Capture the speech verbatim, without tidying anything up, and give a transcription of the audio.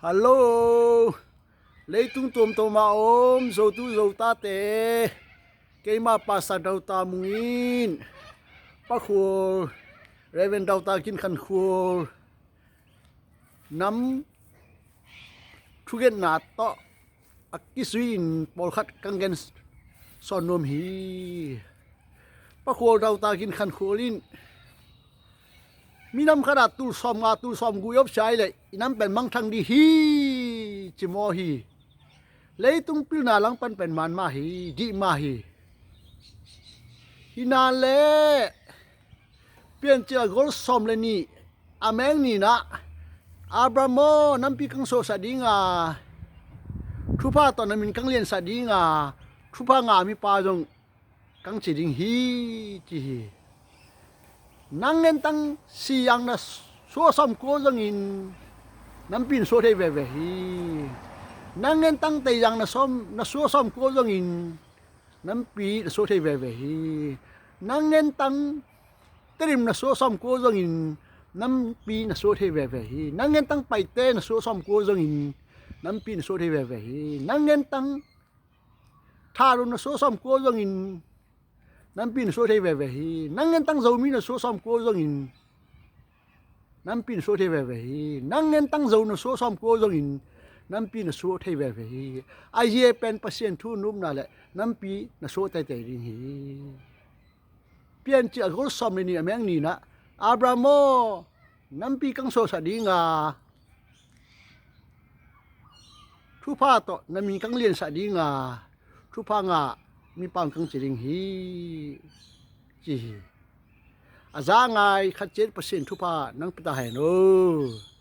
Hallo, leitung tuamtuam ah a om Zotu Zotate, keimah Pastor Dauta Mung in, Pa Khual, Reverend Dauta Gin Khan Khual nam thugenna tawh a kizui-in pawlkhat kang gen sawn nuam hi. Pa Khual, Dauta Gin Khan Khual in minam khat ah tul sawmnga, tul sawmguk i op sia leh i nam pen mangthang ding hi, ci maw hi. Leitung pilna langpan pen man mah hi, dih mah hi. Hi nan leh Piancil a gol sawm le nih, a meng nih ah, Abraham aw, nampi kang suahsak ding a, thupha tawh na min kang liansak ding a, thupha ngah mipa zong kang ci ding hi, ci hi. Nang ngentang si zang na suah sawm kua zongin nampi na suah thei veve hi. Nang ngentang tei zang na sawm, na suah sawm kua zongin nampi na suah thei veve hi. Nang ngentang Tedim na suah sawm kua zongin nampi na suah thei veve hi. Nang ngentang Paite na suah sawm kua zongin nampi na suah thei veve hi. Nang ngentang Tharum na suah sawm kua zongin nampi na suah thei veve hi. Nang ngentang Zomi na suah sawm kua zongin nampi na suah thei veve hi. Nang ngentang Zo na suah sawm kua zongin nampi na suah thei veve hi. A zia pen Pasian thu nopna leh nampi na suah teitei ding hi. Piancil a gol sawm le nih, a meng nih ah, Abraham aw, nampi kang suahsak ding a, thupha tawh na min kang liansak ding a, thupha ngah mipa kang ci ding hi, ci hi. A za ngai khat ciat Pasian thupha nang pia ta hen aw.